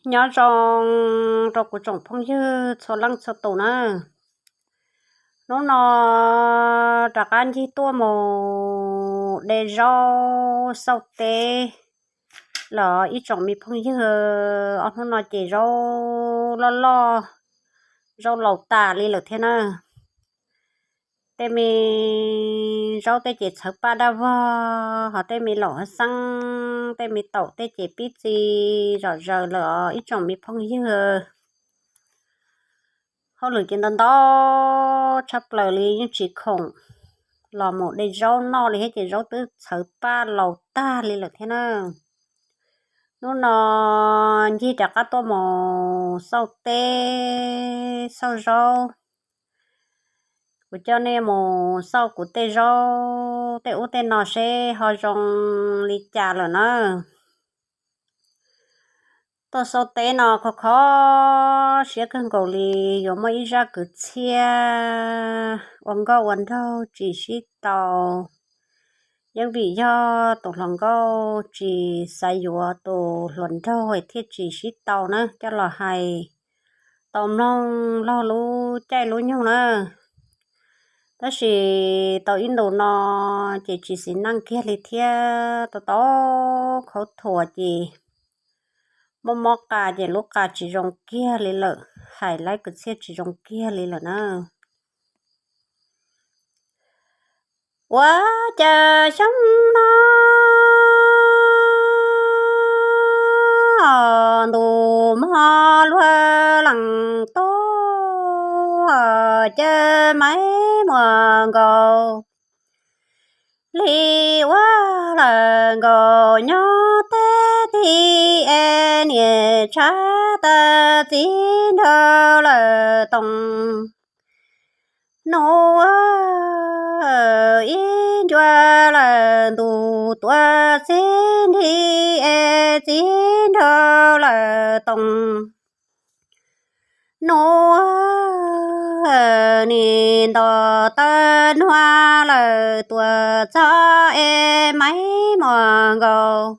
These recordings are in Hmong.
Nyob zoo rau kuv tsoom phooj ywg txhua leej txhua tus na. Hnub no rov qab ncig tuaj mus de zaub xauj teb los ib tsoom me phooj ywg, ob hnub no ces zaub loj loj, zaub laus tas li lawm thiab na. Tej me zaub tej ces txhawv paj daj vog, ho tej me laum xeeb, tej me taum tej ces pib txi zom zaws lawm os ib tsoom me phooj ywg. Hauj lwm ces ntau ntau tshaj plaws li yeej tsis khoom los mus de zaub noj li thiab ces zaub twb txhawv paj laus tag li lawm thiab na. Hnub no ncig rov qab tuaj mus xauj teb xauj zaub. Kuv coj nej mus xauj kuv tej zaub tej ub tej no seb ho zoo li cas lawm na. Tuaj xauj teb no kho kho siab kawg nkaus li, yuav muaj ib zaj kwv txhiaj ua nkauj ua nraug tsis sib tau. Yeej vim yog tus hluas nkauj tsis xav yuav tus hluas nraug thiaj tsis sib tau na, coj los hais tau mloog laug lub caij lub nyoog na. Tab sis tau ib ntus no ces tsis xis neej kiag li thiab, tau tau khaub thuas ces mob mob qa ces lub qa tsis zoo kiag li lawm, hais laib kwv txhiaj tsis zoo kiag li lawm na. Ua cas xyoo no ntus mog luag leej tub, ces me muam nkaus li ua lawm nkaus nyob teb tid es niam tshav tas txiv nrog lawm toom. Nus ib ncua lawm ntus tuaj txiv nthi es txiv nrog lawm toom. Nus nim ntos taw nuag lawm tuaj txog es me muam nkaus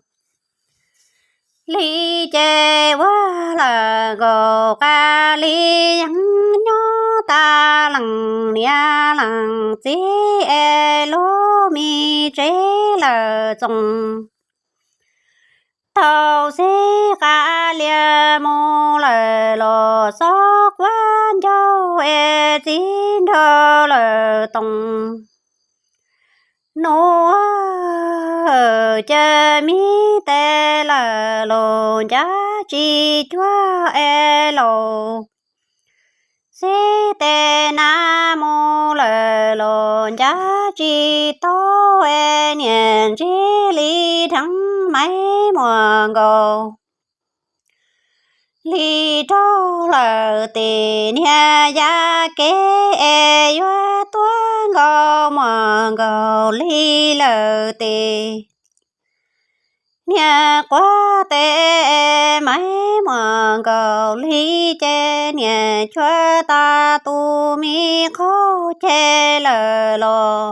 li ces ua lawm nkaus qab li yeej nyob tas leej niam leej txiv es lub me tsev lawm txoos. Thaum xib qab lias mus lawm los xob quab ncaug es txiv nrog lawm toom. Nus ces me tes lawm los ncav tsis cuag es laus. Xib tes na mus lawm los ncav tsis tau es niam ntsib li dheev me muam nkaus li raug lawm tes niag yav kev es yuav tuag nkaus muam nkaus li lawm tes niag quav tes me muam nkaus li ces niam cuab tas tus me qhaub ceg lawm los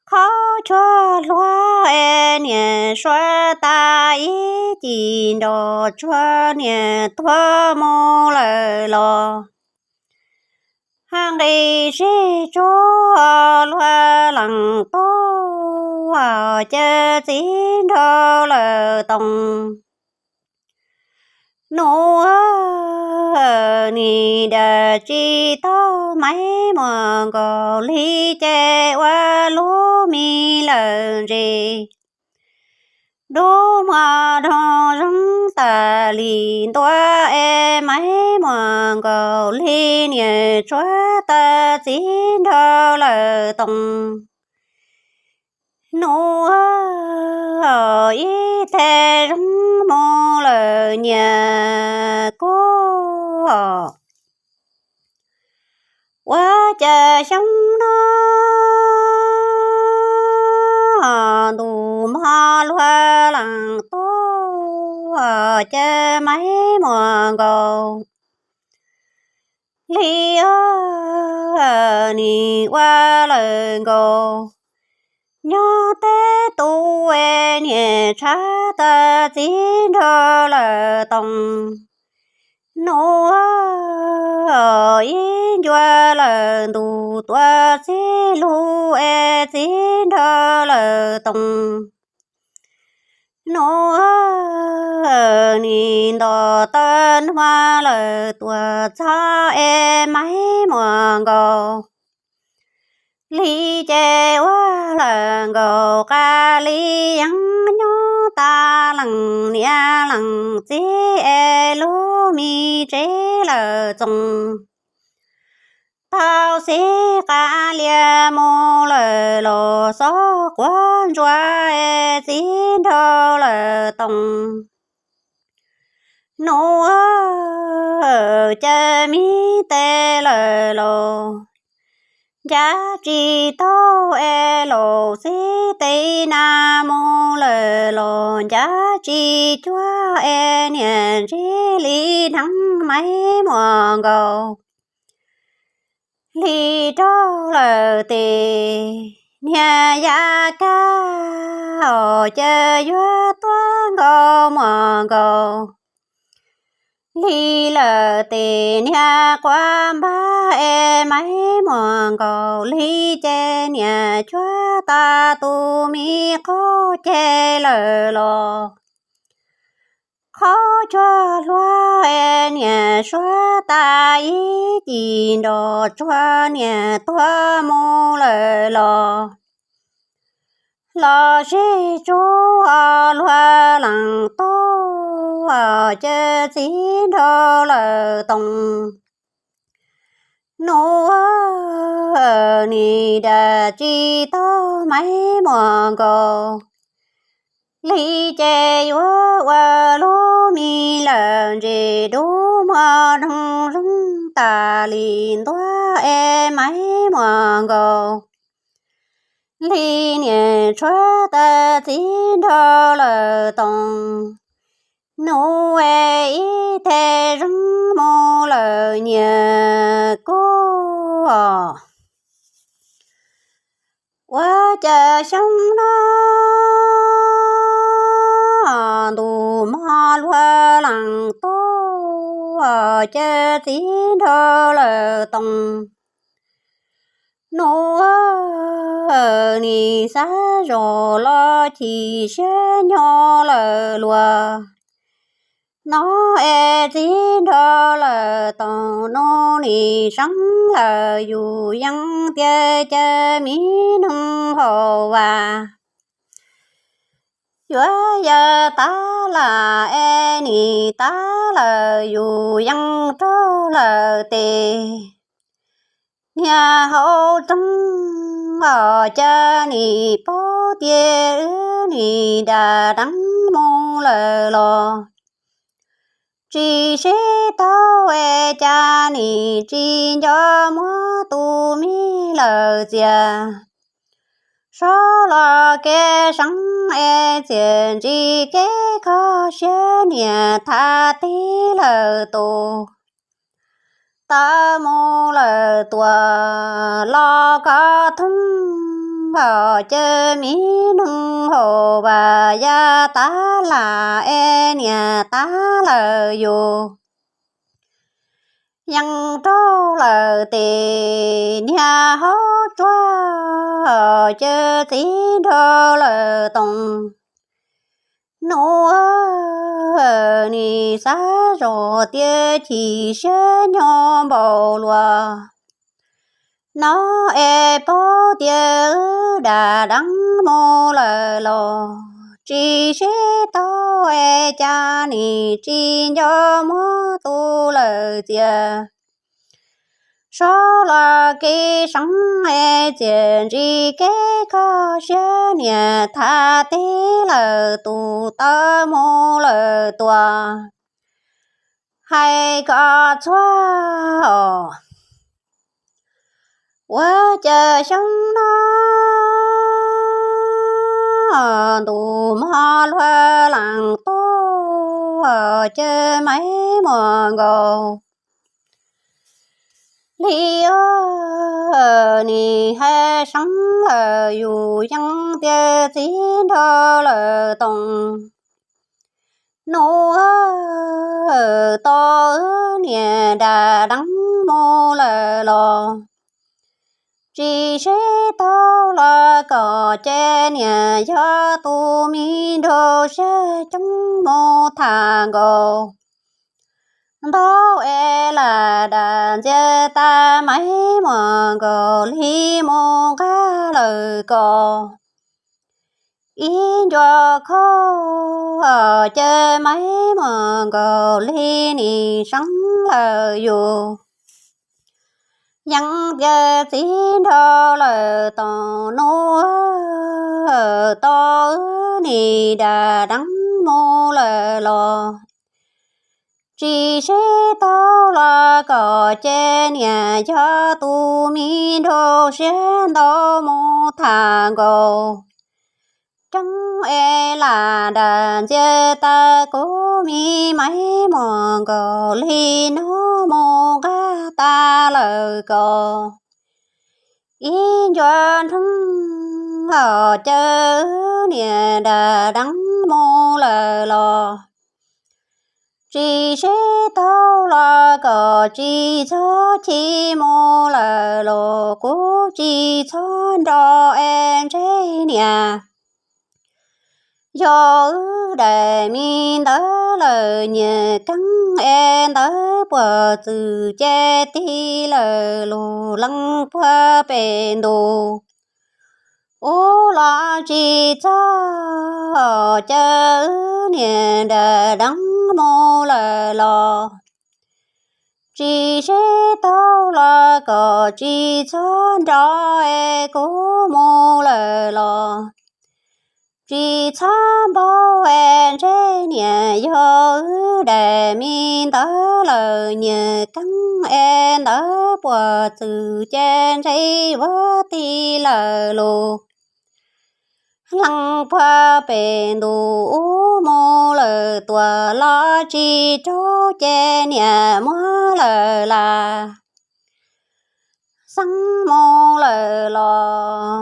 qhaub cuag hluas es niam suav tas ib cim nrog tsuag niam tuag mus lawm los hab nqis sib tsuag luag leej tub ces txiv nrog lawm toom. Nus nim dam tsis tau me muam nkaus li ces ua lub me lawm ntses. Dub muag doog zoo tas li ntua es me muam nkaus li niam tsuav tas txiv nrog lawm toom. Nus ib teg zoo mus lawm niam kuj ua cas xyoo no ntus mog luag leej tub ces me muam nkaus li nim ua lawm nkaus nyob teb tus es niam tshav tas txiv nraug lawm toom. Nuj ib ncua lawm ntuj tuaj txij lug es txiv nraug lawm toom. Nuj nim nto taw nuaj lawm tuaj txog es Maiv Muas Nkaus. Li ces ua lawm nkaus qas li yeeb nyob tas lees niam lees txiv es lub me tsev lawm txoos. Tau xib qas lias mus lawm los xob quav ntsuas es txiv nraug lawm toom. Nuj caw me tes lawm los ncav tsis taug es los xib tes nas mus lawm los ncav tsis cuag es niam ntsib li dheev Maiv Muas Nkaus. Li raug lawm tes niag yav kag os caw yuav tuaj nkaus Muas Nkaus. Li lawm tes niag quav npab es Maiv Muas Nkaus li ces niam cuab tas tus me qub ceg lawm los qhov cuag hluas es niam suav tas ib cim nrog tsuag niam tuag mus lawm los los sib tsug os luag lees tuaj caw txiv nraug lawm toom. Nuj nim dam tsis taug Maiv Muas Nkaus li ces yuav ua lub me lawm ntses dub muag doog zoo tas li ntuag es Maiv Muas Nkaus. Li niam tshuav tas txiv nraug lawm toom. Nuj es ib teg zoo mus lawm nyias kuj os. Ua cas xyoo no ntuj mog luag lees tuaj caw txiv nraug lawm toom. Nuj nim xav zog los chim siab nyob lawm luag. No es txiv nraug lawm toom, nuj nim seev lawm yus yeej tias caw me noog haus vas. Yuav yog tav lam es nim tav lawm yus yeej raug lawm tes niag hauv roog os, cas nim paub tias wb nim dam deev mus lawm los tsis sib taug es cas nim tsis nco muab tus me lawm txias. Sob los kev seev es txias ntsis kev kho siab niam thab teb lawm tus. Tawm mus lawm tuaj los koj thooj os, caw me noog haus vas, yog tav lam es niam tav lawm yus yeej raug lawm tes niag hauv tsuag os, caw txiv nraug lawm toom. Nuj nim xav zog tias chim siab nyob npaum luag. No es paub tias wb dam deev mus lawm los tsis sib taug es cas nim tsis nco muab tus lawm txias. Sob los kev seev es txias ntsis kev kho siab niam thab teb lawm tus, tawm mus lawm tuaj hais kom txhua os. Ua cas xyoo no ntuj mog luag lees tuaj caw Maiv Muas Nkaus. Li nim hais seev lawm yus yeej tias txiv nraug lawm toom. Nub, tau wb niam dam deev mus lawm los, tsis sib tau los kom ces niam yog tus me nraug siab coob mus tham nkaus. Ntaub es lam dam ntxias tas Maiv Muas Nkaus Lig mus nqaj lawm ko. Ib ncua khauj ces Maiv Muas Nkaus Lig nim seeb lawm yus. Yeeb tias txiv nraug lawm tos nub, tau wb niam dam deev mus lawm los, tsis sib tau los kom ces niam yog tus me nraug siab ntau mus tham nkaus. Tseeb es lam dam ntxias tas kuv me Maiv Muas Nkaus Lig no mus nqaj tas lawm ko. Ib ncua nreeg los ces wb niam dam deev mus lawm los, tsis sib tau los kom tsis txhob chim mus lawm los kuv tsis txhob nrog es ntseb niam. Yog wb daim me ntawv lawm nyias keeb es ntawv puag txwm ces tig lawm lug leej puag pem ntus. Ub los tsis txhob ces wb niam dam deev mus lawm los, tsis sib tau los kom tsis txhob nrog es kuv mus lawm los, tsis txhob npau es ntseb niam. Yog wb daim me ntawv lawm nyias keeb es ntawv puag txwm ces ntseb vuab tig lawm lug leej puag pem ntus. Ub mus lawm tuaj los tsis raug ces niam muab lawm las. Xeeb mus lawm los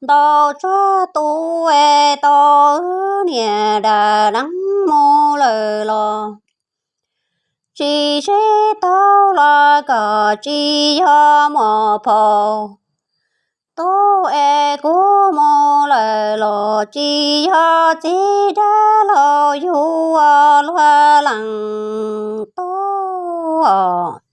ntau tsuag tub es tau wb niam dam deev mus lawm los, tsis sib tau los kom tsis yog muam phauj. Tub es kuv mus lawm los tsis yog txiv dab laug yug ua luag leej tub.